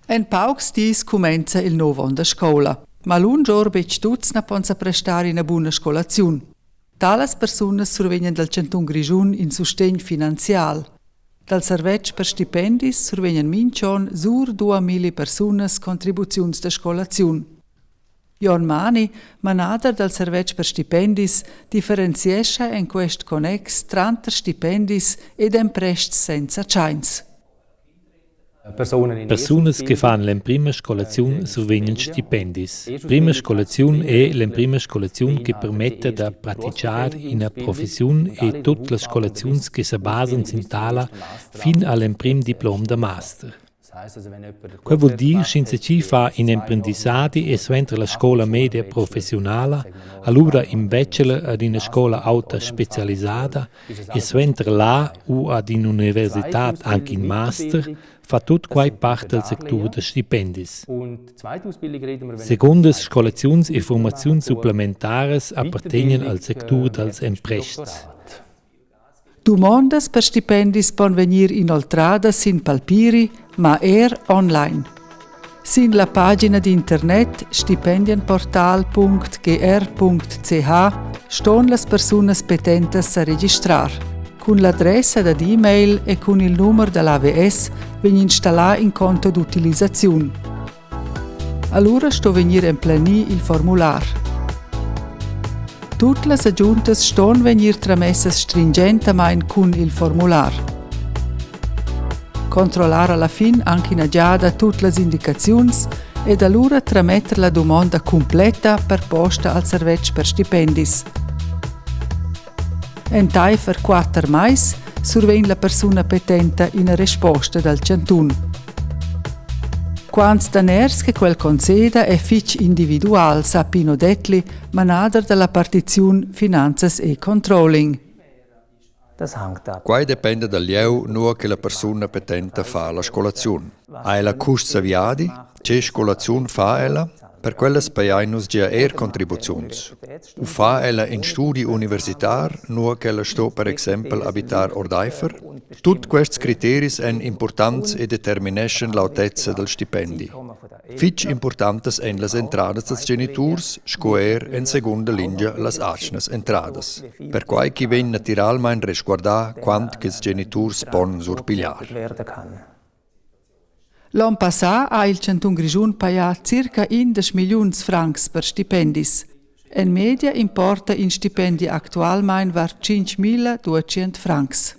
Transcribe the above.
En paucs dis cumenza il nov onn da scoula. Ma lungior betg tuts na pon sa prestar ina buna scolaziun. Talas persunas survegnan dal chantun Grischun in sustegn finanzial. Dal servetsch per stipendis survegnan mintg'onn sur duamilli persunas contribuziuns da scolaziun. Jon Mani, manader dal servetsch per stipendis, differenziescha en quest connex tranter stipendis ed emprests senza tschains. Persunas che fan l'emprima scolaziun survegnan stipendis. L'emprima scolaziun è l'emprima scolaziun che permetta da pratichar ina professiun e tut las scolaziuns che sa basan sin tala fin al emprim diplom da master. Quai vul dir, sch'insatgi fa in emprendissadi e suenter la scola media professiunala, alura in bachelor ad ina scola auta spezialisada e suenter là u ad in'universitad anc in master, fa tut quai part dal sectur da stipendis. Segundas scolaziuns e furmaziuns supplementaras appartegnan al sectur dals emprests. Dumondas per stipendis pon vegnir inoltradas sin palpiri, ma er online. Sin la pagina d'internet stipendienportal.gr.ch ston las persunas petentas sa registrar. Cun l'adressa dad e-mail e cun il numer da l'AVS vegn installà in conto d'utilisaziun. Alura sto vegnir emplenì il formular. Tut las agiuntas ston vegnir tramessas stringentamain cun il formular. Controllar alla fin anche ina giada tut las indicaziuns ed alura trametter la dumonda cumpletta per posta al servetsch per stipendis. Entaifer quatter mais survegn la persuna petenta ina resposta dal chantun. Quants daners che quel conceda è fitg individual, sa Pino Dettli, manader da la partiziun Finanzas e Controlling. Quai dependa dal lieu nua che la persuna petenta fa la scolaziun. Ha ella custs da viadi? Tge scolaziun fa ella? Per quellas pajain nus gia er contribuziuns. U fa ella in studi universitar, nua ch'ella sto per exempel abitar ordaifer? Tut quests criteris èn impurtants e determineschan l'autezza dal stipendi. Fitg impurtantas èn las entradas dals geniturs sco er en segunda lingia las atgnas entradas. Perquai ch'i vegn natiralmain resguardà quant ch'ils geniturs pon surpigliar. L'onn passà ha il chantun Grischun pajà circa 11 milliuns francs per stipendis. En media importa in stipendi actualmain var 5.200 francs.